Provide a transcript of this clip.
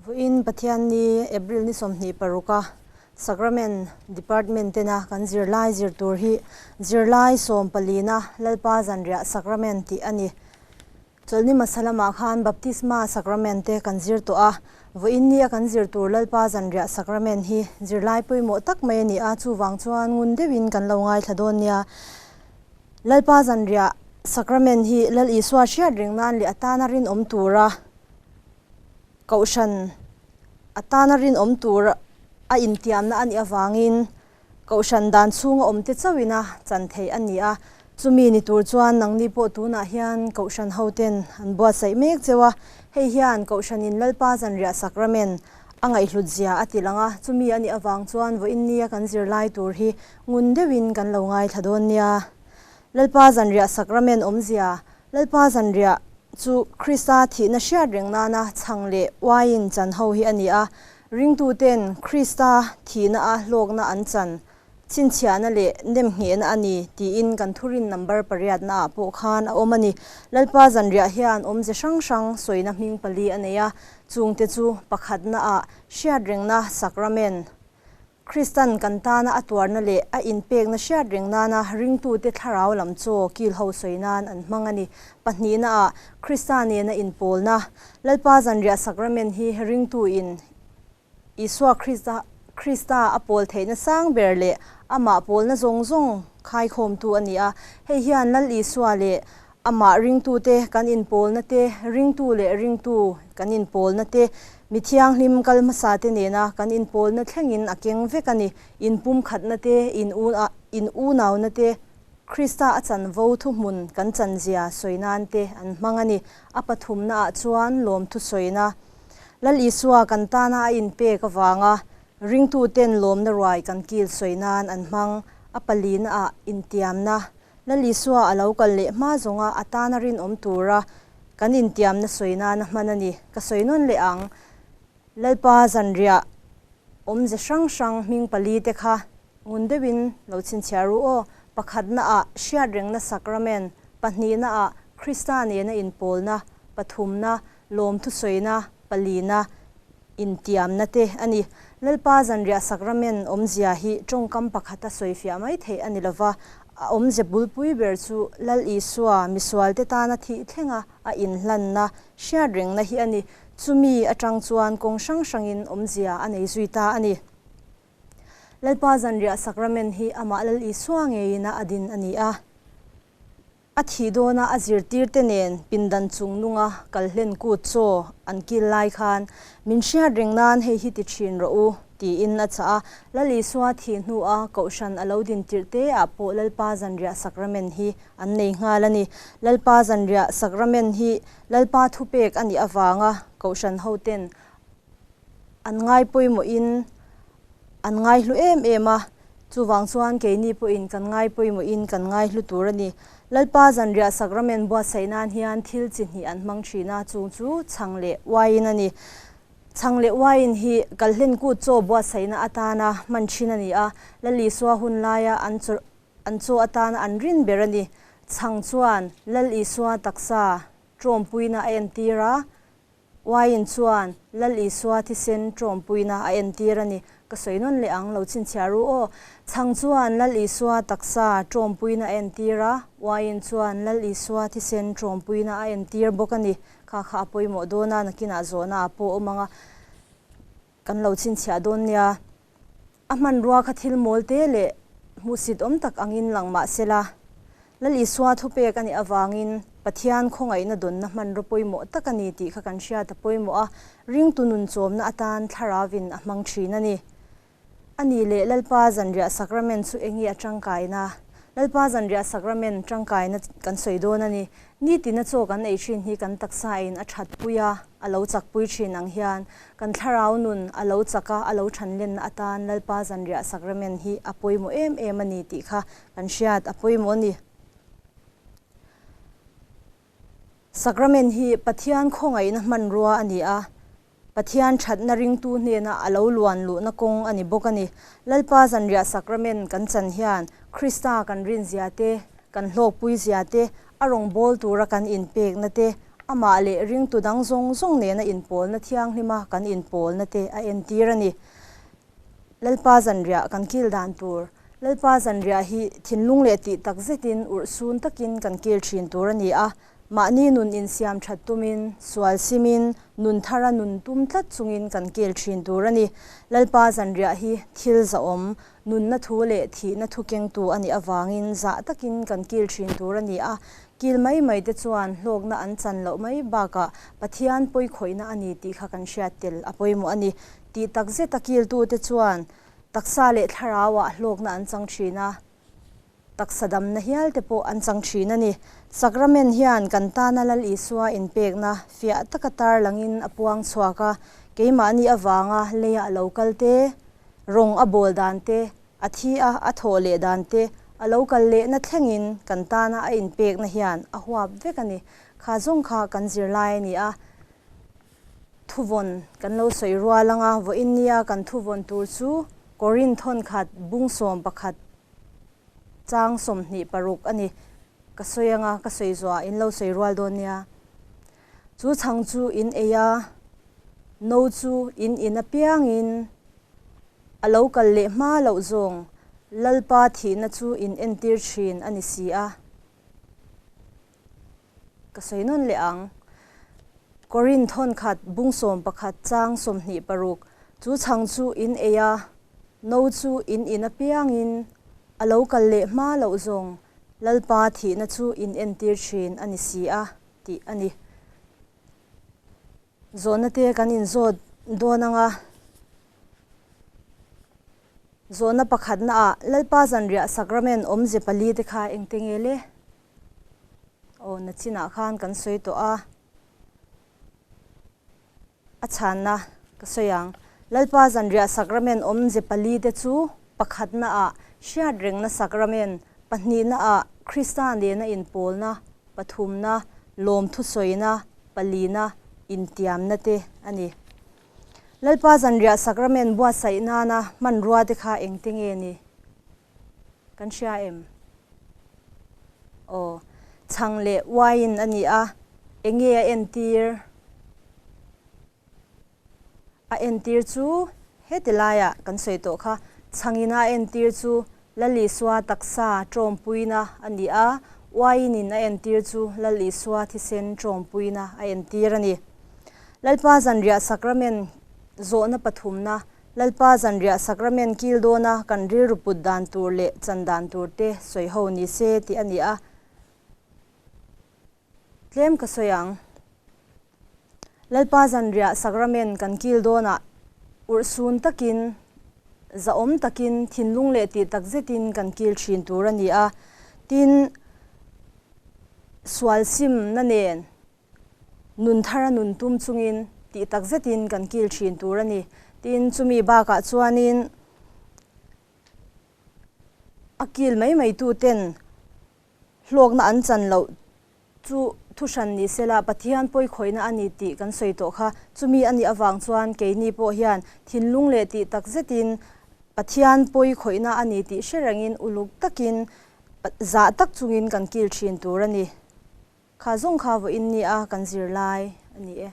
Vawiin Pathianni April ni 26 a Sacrament Department tena kan zirlai zir tur hi Zirlai sawmpalina Lalpa Zanriah Sacrament tih a ni. Chawlhni hmasa lamah khan Baptisma Sacrament te kan zir tawh a, vawiin nia kan zir tur Lalpa Zanriah Sacrament hi zirlai pawimawh tak mai a ni a, chuvang chuan ngun deuhin kan lo ngaithla dawn nia. Lalpa Zanriah Sacrament hi Lal Isua hriat reng nan leh atana rinawm tura Kohhran atana rinawm tur a intiamna a nih avangin Kohhran dan chhunga awmte chauhina chan theih a ni a, chumi ni tur chuan nangni pawh tunah hian Kohhran hoten an buatsaih mek cheu a, hei hian Kohhranin Lalpa Zanriah Sakramen a ngaihhlut zia a ti lang a, chumi a nih avang chuan vawiin nia kan zirlai tur hi ngun deuhin kan lo ngaithla dawn nia. Lalpa Zanriah Sakramen awmzia, Lalpa Zanriah chu Krista thihna hriat reng nana chhang leh uaiin chan ho hi a ni a, Ringtuten Krista thihna a hlawkna an chan, chhinchhiahna leh nemnghehna a ni tiin kan thurin number pariatna ah pawh khan a awm a ni. Lalpa zanriah hian awmze hrang hrang sawina hming pali a nei a, chungte chu pakhatna ah hriatrengna sakramen, Kristan kan tana a tuarna leh a inpekna hriatreng nana ringtute thlarau lam chaw kil ho sawi nan an hmang a ni. Pahnihna ah Krista nena inpawlna, Lalpa Zanriah Sakramen hi ringtuin Isua Krista Krista a pawl theihna sang ber leh amah pawlna zawng zawng khaikhawmtu a ni a. Hei hian Lal Isua leh Amah ringtute kan inpawlna te, ringtu leh ringtu kan inpawlna te, mi thianghlim kal hmasate nena kan inpawlna thlengin a keng vek a ni. Inpumkhatna te, in unauna te, Krista a chanvo thuhmun kan chanzia sawi nan te an hmang a ni. A pathumnaah chuan lawmthu sawina, Lal Isua kan tana a inpek avanga ringtuten lawmna ruai kan kil sawi nan an hmang. A palinaah intiamna, Lal Isua a lo kal leh hma zawnga a tana rinawm tura kan intiamna sawi nana hman a ni. Ka sawi nawn leh ang. Lalpa zanriah awmze hrang hrang hming pali te kha ngun deuhin lo chhinchhiah ru aw. Pakhatna ah hriatrengna sakramen, pahnihna ah Krista nena inpawlna, pathumna, lawmthu sawina, palina, intiamna te a ni. Lalpa zanriah sakramen awmzia hi tawngkam pakhata sawifiah mai theih a ni lova, a awmze bulpui ber chu Lal Isua misualte tana thih thlenga a inhlanna hriatrengna hi a ni. Chumi atang chuan kawng hrang hrangin awmzia a nei zui ta a ni. Lalpa zanriah sakramen hi amah Lal Isua ngeiin a din a ni a. A thih dawna a zirtirte nen pindan chung nunga kal hlen kut chaw an kil lai khan, Min hriat reng nan hei hi ti thin rawh u, tiin a chah a. Lal Isua thih hnua Kohhran a lo din tirh te ah pawh Lalpa Zanriah Sakramen hi an nei nghal a ni. Lalpa Zanriah Sakramen hi Lalpa thupek a nih avanga Kohhran hoten an ngai pawimawhin an ngaihlu em em a, chuvang chuan keini pawhin kan ngai pawimawhin kan ngaihlu tur a ni. Lalpa Zanriah Sakramen buatsaih nan hian thil chi hnih an hmang thin a, chung chu chhang leh uaiin a ni. Chhang leh uaiin hi kalhlen kut chaw buatsaihna atana hman thin a ni a, Lal Isua hun laia an chaw an chaw atana an rin ber a ni. Chhang chuan Lal Isua taksa tawmpuina a entir a, Uaiin chuan Lal Isua thisen tawmpuina a entir a ni. Ka sawi nawn leh ang, lo chhinchhiah ru aw. Chhang chuan Lal Isua taksa tawmpuina a entir a, Uaiin chuan Lal Isua thisen tawmpuina a entir bawk a ni. Kha kha a pawimawh dawn a, nakinah zawhna ah pawh awm ang a, kan lo chhinchhiah dawn nia. A hmanrua kha thil mawl te leh hmuhsit awm tak angin lang mah sela, Lal Isua thupek a nih avangin Pathian khawngaihna dawnna hmanraw pawimawh tak a ni tih kha kan hriat a pawimawh a, ringtu nun chawmna atan Thlarauvin a hmang thin a ni. A nih leh Lalpa Zanriah Sakramen chu enge a tangkaina? Lalpa Zanriah Sakramen tangkaina kan sawi dawn a ni. Nitina chaw kan ei thin hi kan taksa in a thatpui a, a lo chakpui thin ang hian kan thlarau nun a lo chak a, a lo thanlenna atan Lalpa Zanriah Sakramen hi a pawimawh em em a ni tih kha kan hriat a pawimawh a ni. Sakramen hi Pathian khawngaihna hmanrua a ni a, Pathian thatna ringtu hnena a lo luan luhna kawng a ni bawk a ni. Lalpa Zanriah Sakramen kan chan hian Krista kan rinzia te, kan hlawkpui zia te, a rawngbâwl tura kan inpekna te, Amah leh ringtu dang zawng zawng nena inpawlna thianghlima kan inpawlna te a entir a ni. Lalpa zanriah kan kil dan tur. Lalpa zanriah hi thinlung leh tih tak zetin urhsun takin kan kil thin tur a ni a. Mahni nun insiam that tumin, sual simin, nun thara nun tum tlat chungin kan kil thin tur a ni. Lalpa zanriah hi thil zahawm, nunna thu leh thihna thu kengtu a nih avangin zah takin kan kil thin tur a ni a. Kil mai mai te chuan hlawkna an chan loh mai bakah Pathian pawikhawihna a ni tih kha kan hriat tel a pawimawh a ni. Tih tak zeta kiltute chuan taksa leh thlarauah hlawkna an chang thin a, taksa damna hial te pawh an chang thin a ni. Sakramen hian kan tana Lal Isua inpekna fiah taka tarlangin a puang chhuak a, keimahni avanga leiah lo kal te, rawng a bawl dan te, a thi a, a thawh leh dan te, a lo kal lehna thlengin kan tana a inpekna hian a huap vek a ni. Kha zawng kha kan zirlai a ni a. Thuvawn kan lo sawi rual anga vawiin nia kan thuvawn tur chu Korin thawnkhat bung 11 chang 26 a ni. Ka sawi anga ka sawi zuah in lo sawi rual dawn nia. Chu chhang chu in ei a, no chu in in apiangin a lo kal leh hma loh zawng Lalpa thihna chu in entir thin a ni si a. Ka sawi nawn leh ang. Korin thawnkhat bung 11 chang 26, Chu chhang chu in ei a, no chu in in apiangin a lo kal leh hma loh zawng Lalpa thihna chu in entir thin a ni si a, tih a ni. Zawhna te kan inzawt dawn anga zawhna pakhatnaah Lalpa zanriah sakramen awmze pali te kha engte nge le? Aw, nachinah khan kan sawi tawh a, a chhanna ka sawi ang. Lalpa zanriah sakramen awmze pali te chu pakhatnaah hriatrengna sakramen, pahnihnaah Krista nena inpawlna, pathumna, lawmthu sawina, palina, intiamna te a ni. Lalpa zanriah sakramen buatsaih nana hmanrua te kha engte nge ni? Kan hria em? Aw, chhang leh uaiin a ni a, enge a entir? A entir chu heti laiah kan sawi tawh kha, chhangina a entir chu Lal Isua taksa tawmpuina a ni a, uainin a entir chu Lal Isua thisen tawmpuina a entir a ni. Lalpa zanriah sakramen zawhna pathumna Lalpa zanriah sakramen kil dawna kan rilru put dan tur leh chan dan tur te sawi ho ni se tih a ni a. Tlem ka sawi ang. Lalpa zanriah sakramen kan kil dawnah urhsun takin, zahawm takin, thinlung leh tih tak zetin kan kil thin tur a ni a. Tin, sual simna nen Nun thara nun tum chungin tih tak zetin kan kil thin tur a ni. Tin, chumi bakah chuanin a kil mai mai tuten hlawkna an chan loh chu thuhran ni sela Pathian pawikhawihna a ni tih kan sawi tawh kha. Chumi a nih avang chuan keini pawh hian thinlung leh tih tak zetin Pathian pawikhawihna a ni tih hre rengin uluk takin zah tak chungin kan kil thin tur a ni. Kha zawng kha vawiin nia kan zirlai a ni e.